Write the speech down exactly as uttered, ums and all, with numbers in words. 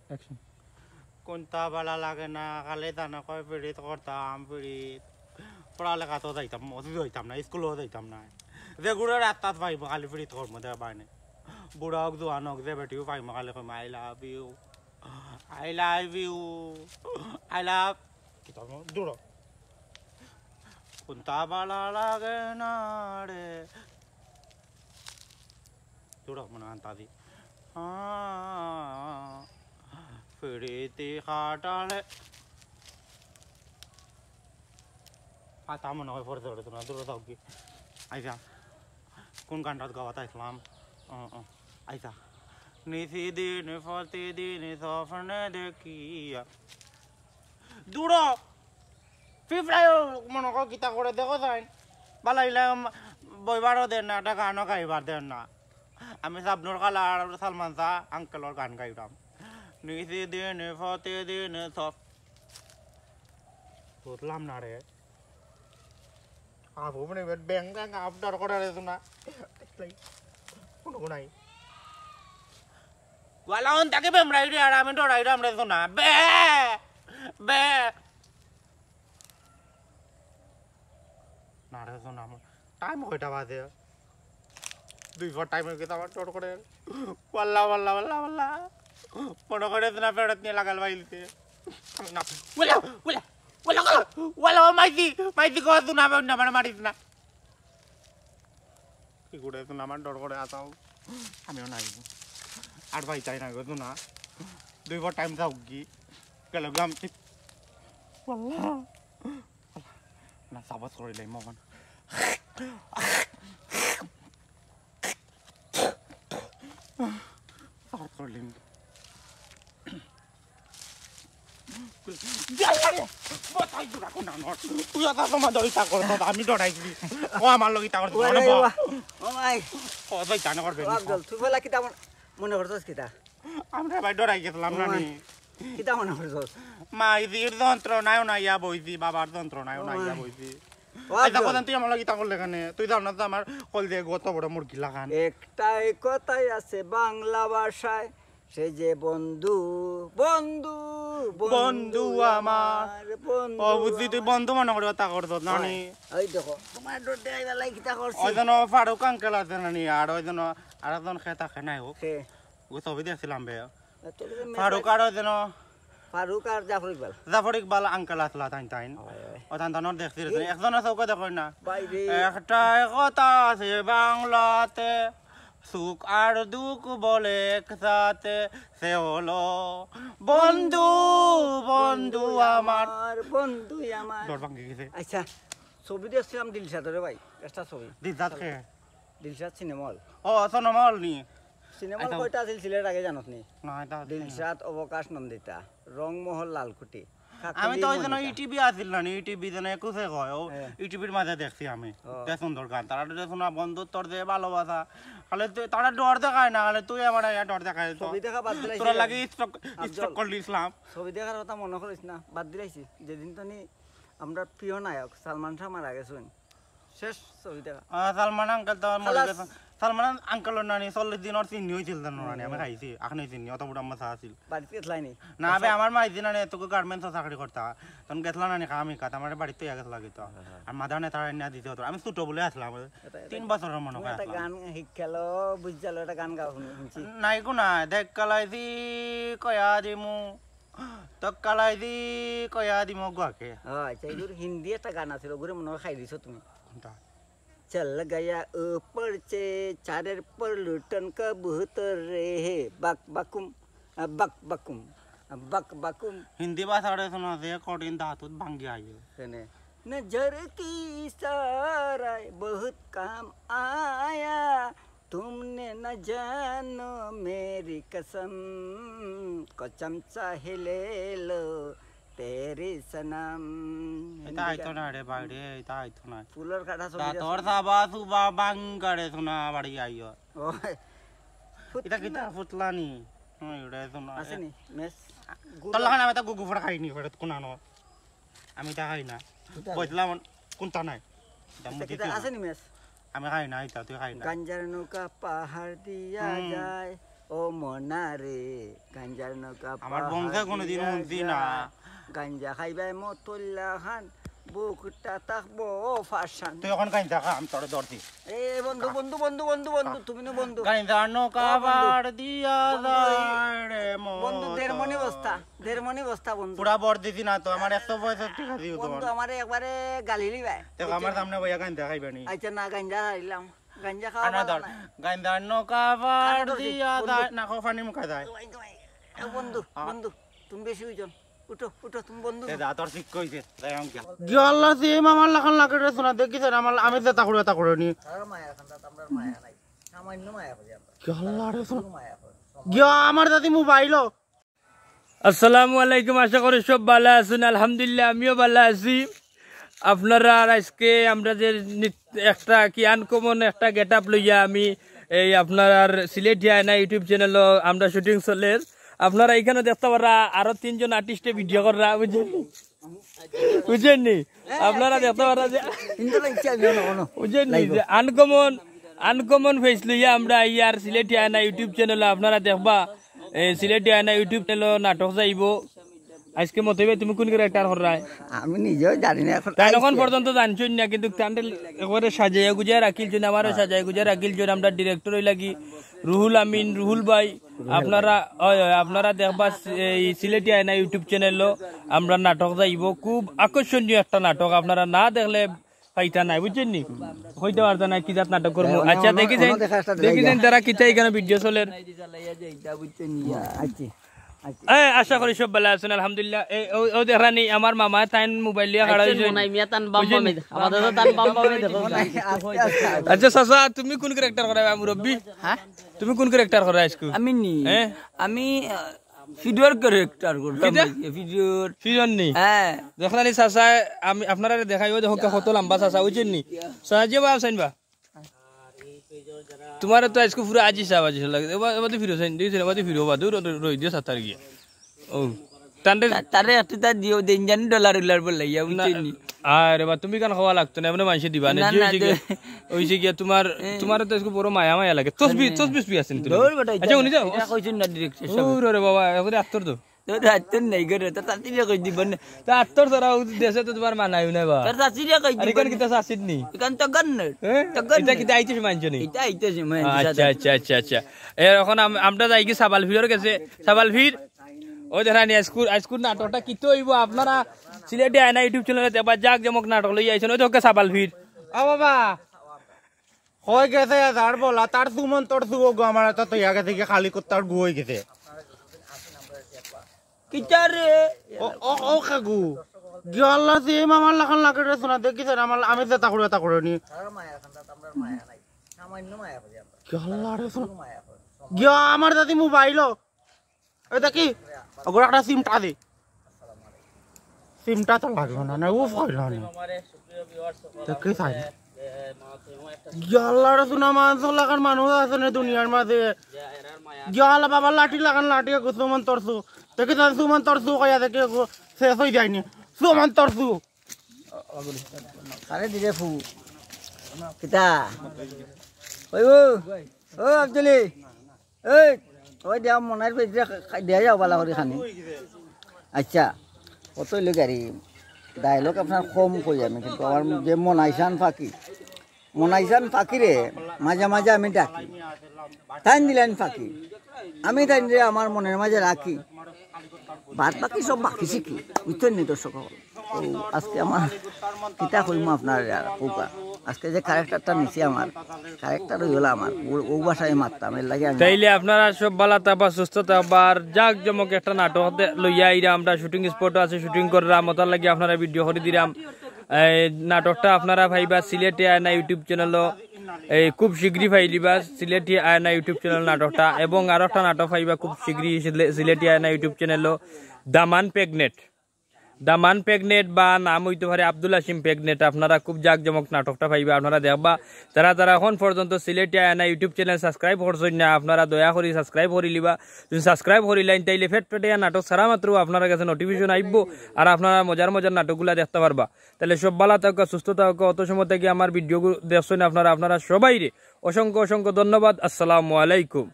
অ্যাকশন। কুন্তা ভালা লাগে না, খালি তানে কয় পিরিত করতাম, পিরিত। পড়ালেখাত যাইতাম, মসজিদো যাইতাম না, স্কুলো যাইতাম না। যেগুরে রাস্তাত পাইমু, খালি পিরিত করমু, দে বাইনে। বুড়া অউক, জোয়ান অউক, যে বেটিউ পাইমু, খালি কইমু, "I love you, I love you, I love।" কিতা কইমু? দূর হ। কুন্তা ভালা লাগে না রে। দূর হ, মনে হয় আন্তাজি। আ, পিরিতি কাটালে। আ, তা মনে হয় পড়ে ধরে তোমরা, দূর হ, যাও গি। আইচ্ছা, কোন গানটা গাওয়াত আইছলাম? ও, ও, আইচ্ছা। নিশিদিন প্রতিদিন স্বপ্নে দেখিয়া। দূর হ। ফিফরায় মনে কর কিতা করে দেখো চাইন। বালা ইলা বইবারও দেন না, একটা গানও গাইবার দেন না। আমি শাবনূর খালা আর সালমান শাহ আঙ্কেলর গান গাইতাম। নিশিদিন প্রতিদিন সব। বুঝলাম না রে। আবু মানে এবার ব্যাং ব্যাং আবদার করে রে শোনা। কোনো নাই। ওয়ালা অন তাকে বেমরাই রে, আর আমি ডরাই রে, আমরা শোনা। বে! বে! না রে শোনা, আমার টাইম কয়টা বাজে? দুই পর টাইম অই গেছে, আমার ডর করে। ওয়াল্লা, ওয়াল্লা, ওয়াল্লা, ওয়াল্লা। মনে করে শোনা ফেরত নিয়া লাগাল বাইলতে। আমি না, ওয়াল্লা, ওয়াল্লা, ওয়াল্লা, ওয়াল্লা, ও মাইজি, মাইজি গো, শোনা, আমি না, মানে মারিস না। কি করে শোনা, আমার ডর করে আসাও। আমিও নাই। আর ভাই তাই না গো, শোনা। দুই পর টাইম যাও কি? গেল গ্রাম ঠিক। ওয়াল্লা। না, সাবাস করে লই, মোহন। সাবাস করে লই। ইয়াল্লা রে, বতাই জোড়া কোন আনোর? তুই অত সময় ধরে ইতা করছ, আমি ডরাই দিলি। ও আমার লগে ইতা করছ, ওরে মানে বাবা। বাবা, ও মাই। ও ভাই, জানো করবে ও না। আফজল, তুই বলা কিতা মন-, মনে করছস কিতা? আমরা ভাই ডরাই গেছিলাম না ও মাই। নি। কিতা মনে করছস? মাইজির যন্ত্রণায় নাইয়া বইছি, বাবার যন্ত্রণায় ও নাইয়া মাই। বইছি। ও আচ্ছা, আফজল। কথা তুই আমার লগে ইতা করলে কেনে? তুই জানো না তো আমার কল দিয়ে কত বড় মুরগি লাগান। একটাই কথাই আছে বাংলা ভাষায়, সে যে বন্ধু, বন্ধু, বন্ধু বন্ধু আমার। আমার, বন্ধু ও বুঝছি, তুই আমার। বন্ধু মনে করে কথা করছ না নি? ওই, ওই দেখো, তোমার ডর দেখাই বেলায় কিতা করছি? ওই জন্য ফারুক আঙ্কেল আছে না নি, আর ওই জন্য আর একজন খে থাকে নাই হোক। খে। ও ছবি দেখছিলাম বে। তোর যে ফারুক মেজাজ আর ওই জন্য ফারুক আর জাফর ইকবাল। জাফর ইকবাল আঙ্কেল আসলা তাইন তাইন। হয়, হয়। ও তান তানোর দেখছি রে, কি? একজনের চোখে দেখো না। বাইরে। একটাই কথা আছে বাংলাতে, সুখ আর দুঃখ বলে একসাথে, সে হলো বন্ধু, বন্ধু আমার। বন্ধু আমার। ডর ভাঙ্গি গেছে। আচ্ছা, ছবি দেখছিলাম দিলশাদরে ভাই, একটা ছবি। দিলশাদ খে? Dilshad cinema hall. ও, সিনেমা হল নি? সিনেমা হল আচ্ছা। কয়টা আছিল সিলেট আগে জানোস নি? না, এটা আছে না। দিলশাদ, অবকাশ, নন্দিতা, রংমহল, লালকুটি, আমি তো কাকলি, ওই জন্য মনিতা। ইটিভি আছিল না নি, ইটিভি যেন একুশে কয়, ও হ্যাঁ। ইটিভির মাঝে দেখছি আমি। ও। যে সুন্দর গান, তারা তো শোনা বন্ধুত্বর যে ভালোবাসা, খালি তুই, তারা ডর দেখায় না, খালি তুই আমার ইয়া ডর দেখায় তো। ছবি দেখা বাদ দিলাই তোরা ছিল। লাগি স্টক, আফজল। স্টক করে দিয়েছিলাম। ছবি দেখার কথা মনে করিস না, বাদ দিলাইছি। যেদিন তো নি আমরা প্রিয় নায়ক সালমান শাহ মারা গেছেন, শেষ ছবি দেখা। আহ, সালমান আঙ্কেল তো মরে খালাস। গেছেন। সালমান আঙ্কেলর নানি চল্লিশ দিনর চিনি হয়েছিল জানো নানি, আমি হুম। খাইছি, আখনি চিনি, অত বড় আমার চা আছিল। বাড়িতে গেছলাই নি? না, আবে, আচ্ছা। আমার মাইজি নানি এতটুকু গার্মেন্টসও চাকরি করতা। তখন গেছলা নানি কাম হিকাত, আমার বাড়িতে গেছলা গিতা। হ্যাঁ, হ্যাঁ। আর মাদানে তারা এনে দিতে হতো। আমি ছোট বলে আসলাম, এটা, এটা তিন বছরের মনে তুমি হয় একটা আসলাম। গান শিক্ষালো, বুঝালো, একটা গান গাও শুনি, শুনছি। নাই গো না, দেখ কালাইছি কয়া দিমু, তো কালাইছি কয়া দিমু গুয়াকে। ও, আচ্ছা, এগুর হিন্দি একটা গান আছিল, ওগুরে মনে হয় খাই দিছো তুমি। কোনটা? चल गया ऊपर से चादर पर लुटन कबूतर रे, बक बकुम, बक बकुम, बक बकुम। হিন্দি ভাষারে শোনা যে কঠিন ধাতুত ভাঙ্গি আইয়ে। কেনে? नजर की इशारा बहुत काम आया, तुमने न जानो मेरी कसम, कसम चाहे ले लो, তেরি সনম। এটা আইতো না রে ভাই রে, এটা আইতো না। ফুলর কাটা ছবি তা আছে। তোর সাবা সুবা বাঙ্গারে শোনা বাড়ি আইও। ও, এটা কি ফুটকি তার না। ফুটলানি? হুম, এটা শোনা। আছে নি? মেস। তোর লাখান আমি তা গুগু ফড়া খাইনি, ফড়া কোন আনো? আমি তা খাই না। এটা বলছিলাম, কোনটা নাই? এটা এটা মুদি কিতা দিও না। আছে নি মেস? আমি খাই না, এটা তুই খাই না। গাঞ্জার নৌকা পাহাড় দিয়া হুম। যায়। ও মনা রে, গাঞ্জার নৌকা আমার বংশে কোনোদিন শুনছি না। গাঞ্জা খাইবায় মতল্লা খান, বুকটা থাকবো ফাশান। তুই এখন গাঞ্জা খা, আমি তোরে ধরছি। এ বন্ধু, বন্ধু, বন্ধু, বন্ধু, বন্ধু, তুমি না বন্ধু। গাঞ্জার নৌকা বন্ধু। বার দিয়া বন্ধু, এই যায় রে মন। বন্ধু, দেড় মনি বস্তা, দেড় মনি বস্তা বন্ধু। পুরা বর দিছি না তো, আমার একশো পঁয়ষট্টি টাকা দিও বন্ধু, তোমার। আমারে একবারে গালি লিবায়। দেখো, আমার সামনে বইয়া গাঞ্জা খাইবে নি। আচ্ছা না, গাঞ্জা খাইলাম, গাঞ্জা খাওয়া আনা ভালো ধর। না। গাঞ্জার নৌকা বার কানে ধরছি, দিয়া বন্ধু। যায়, না খো পানি মুখা যায়। দোয়াই, দোয়াই। এ বন্ধু, বন্ধু, তুমি বেশি ওজন। উঠো, উঠো, তুমি বন্ধু। এ যা, তোর ঠিক কইছে, যাই আমি গিয়া। গিয়া আল্লাহ, সে মামার লাখান লাগে রে শোনা, দেখি স্যার, আমার, আমি যেটা করে, তা করে নি। তারা মায়া খান, তাতে আমরা মায়া নাই। সামান্য মায়া করি আমরা। গিয়া আল্লাহ রে শোনা। মায়া করি। গিয়া আমার দাদি মোবাইল। আসসালামু আলাইকুম, আশা করি সব ভালা আছইন। আলহামদুলিল্লাহ, আমিও ভালা আছি। আপনারার আইজকে আমরা যে নিত-, একটা কি আনকমন একটা গেটআপ লইয়া আমি এই আপনারার সিলেটি আয়না YouTube চ্যানেলো আমরা শুটিং চলের। আপনারা ইখানো দেখতা পাররা আরো তিনজন আর্টিস্টে ভিডিও কররা, বুঝছইন নি? বুঝছইন নি? আপনারা দেখতা পাররা যে কিন্তু ইচ্ছা আমি অনো, অনো। বুঝছইন নি? যে আনকমন, আনকমন ফেস লইয়া আমরা ইয়ার সিলেটি আয়না YouTube চ্যানেলো আপনারা দেখবা। এ, সিলেটি আয়না YouTube চ্যানেলো নাটক যাইবো। আইজকে মতই ভাই, তুমি কোন ক্যারেক্টার কররায়? আমি নিজেও জানি না এখন। তাইন অখন পর্যন্ত জানছইন না, কিন্তু তানরে একবারে সাজাইয়া গুজাইয়া রাখিলছইন, আমারও সাজাইয়া গুজাইয়া রাখিলছইন। আমরার ডিরেক্টর অইলা কি রুহুল আমিন, রুহুল ভাই। আপনারা, অয়, অয়, আপনারা দেখবা সি-, এই সিলেটি আয়না YouTube চ্যানেলো আমরা নাটক যাইবো, খুব আকর্ষণীয় একটা নাটক, আপনারা না দেখলে পাইতা নায়, বুঝছইন নি? কইতা পারতা নায় কি জাত নাটক করমু। আচ্ছা, দেখি যাইন, দেখি যাইন তারা কিতা ইখানো ভিডিও চলের। আচ্ছা, আচ্ছা। এ, আশা করি সব ভালা আছইন, আলহামদুলিল্লাহ। এ, ও, ও দেখরা নি, আমার মামা তাইন মোবাইল লইয়া খাড়া অইছইন। মনাই মিয়া তান বাম বামে, আমাদের তো তান বাম বামে দেখো। আচ্ছা, চাচা, তুমি কোন ক্যারেক্টার কররায়, মুরব্বি? হ্যাঁ? তুমি কোন ক্যারেক্টার কররায় আইজকু? আমি নি? হ্যাঁ? আমি, আহ, ফিডর ক্যারেক্টার করতাম। কিতা? আজকে ফিডর। ফিডর নি? হ্যাঁ। দেখরা নি চাচা, আমি আপনারারে দেখাই, অউ দেখো কত লম্বা চাচা, বুঝছইন নি? চাচা, যে বাবা চাইন বা। তোমারে তো আইজকু পুরা আজি সাব আজি লাগে। এবার, এবার তো ফিরো চাইন, দেখি, এবার তো ফিরো বা, দূর, দূর, রই দিও সাতার গিয়া। ও, তানরে তা-, তারে একটু তা দিও, দেন জানি ডলার উলার বলে, ইয়া, না, বুঝছইন নি? আরে বা, তুমি কান খাওয়া লাগতো না, এমনে মানষে দিবা না, না, যে না, অইছে গিয়া, দে- অইছে গিয়া তোমার, এ। তোমার তো আজকে বড় মায়া মায়া লাগে। তসবি, না। তসবি, তসবি আছেন তুমি। দৌড় বেটা, আচ্ছা, উনি যাও। এটা কইছইন না ডিরেক্টর সাহেব। ওরে বাবা, এখন আত্তর তো। তোর আত্তর নাই করে, তোর চাচিরে কই দিব না। তা আত্তর তোরা ও দেশে তো তোমার মানাইও না বা। তোর চাচিরে কই আর দিব এখান না। কিতা চাচির নি? এখান তো গণ না। হ্যাঁ? তো গণ এটা না। কিতা আইতে সময় আনছো নি? এটা আইতে সময় আনছো, আচ্ছা, সাদা। আচ্ছা, আচ্ছা, আচ্ছা। এর এখন আম-, আমরা যাই কি সাবাল ফিরর গেছে? সাবাল ফির। ও দেখরা নি আইজকুর, আইজকুর নাটকটা কিতা অইবো? আপনারা সিলেটি আয়না YouTube চ্যানেলো দেখবা, জাকজমক নাটক লইয়া আইছইন। ওই তো ওকে সাবাল ফির। ও বাবা, কই গেছে এজার বলা, তার সুমন তোর সু ওগো আমার এত তৈয়া গেছে কি খালি কুত্তার গু অই গেছে। কিতা রে? ও, ও, ও খাগু। গিয়া আল্লাহ, সে মামার লাখান লাগে রে শোনা, দেখি স্যার, আমার, আমি যেটা করে, তা করে নি। গিয়া আল্লাহ রে শোনা। গিয়া আমার দাদি মোবাইল। এটা কি? ওগুলো একটা সিমটা দে। সিমটা তো লাগলো না, না, উফ হইল না। তো কি চাই? ইয়াল্লা রে, শোনা মানুষ লাখান মানুষ আছে না দুনিয়ার মাঝে। ইয়াল্লা বাবা লাঠি লাখান লাঠি, এগু সুমন তরসু। দেখি তাহলে সুমন তরসু কইয়া দেখি এগু শেষ হয়ে যায়নি। সুমন তরসু। আরে দিলে ফু। কিতা? ওই ও, ও আব্দুলি। এই, ওই দিয়া মনাইর পেট দিয়া খাই দিয়া যাও বালা করি খানি। আচ্ছা, কত হইলো গাড়ি? ডায়লগ আপনার কম কই আমি, কিন্তু আমার যে মনাইশান ফাঁকি, মনাইশান ফাঁকিরে মাঝে মাঝে আমি ডাকি। তাইন দিলাইন ফাঁকি। আমি তাইনরে আমার মনের মাঝে রাখি। বাদ বাকি সব বাকি শিখি। বুঝছইন নি দর্শক অকল? তো আজকে আমার কিতা কইমু আপনারে আর কউক্কা। আজকে যে ক্যারেক্টারটা নিছি আমার, ক্যারেক্টার অইলো আমার, ও, ও ভাষায় মাততাম, এর লাগি আমি তাইলে আপনারা সব বালা থাকবা, সুস্থ থাকবা, আর জাকজমক একটা নাটক দে-, লইয়া আইরা আমরা শুটিং স্পটও আছে, শুটিং কররাম, অতার লাগি আপনারা ভিডিও করি দিরাম। এই নাটকটা আপনারা পাইবা সিলেটি আয়না YouTube চ্যানেলো, এই খুব শীঘ্রই পাইলিবা সিলেটি আয়না YouTube চ্যানেল নাটকটা, এবং আরো একটা নাটক পাইবা খুব শীঘ্রই সিলে-, সিলেটি আয়না YouTube চ্যানেলো, দামান প্রেগনেন্ট। দামান প্রেগনেন্ট বা নাম অইতো পারে আব্দুল হাসিম প্রেগনেন্ট। আপনারা খুব জাকজমক নাটকটা পাইবা, আপনারা দেখবা। যারা যারা এখন পর্যন্ত সিলেটি আয়না YouTube চ্যানেল সাবস্ক্রাইব করছইন না, আপনারা দয়া করি সাবস্ক্রাইব করিলিবা। যদি সাবস্ক্রাইব করিলাইন, তাইলে ফেট ফেটে নাটক ছাড়া মাত্র আপনারা গেছে নোটিফিকেশন আইবো, আর আপনারা মজার মজার নাটকগুলা দেখতা পারবা। তাইলে সব বালা থাকউক্কা, সুস্থ থাকউক্কা। অত সময় থাকি আমার ভিডিওগুলা দেখছইন আপনারা, আপনারা সবাইরে অসংখ্য অসংখ্য ধন্যবাদ। আসসালামু আলাইকুম।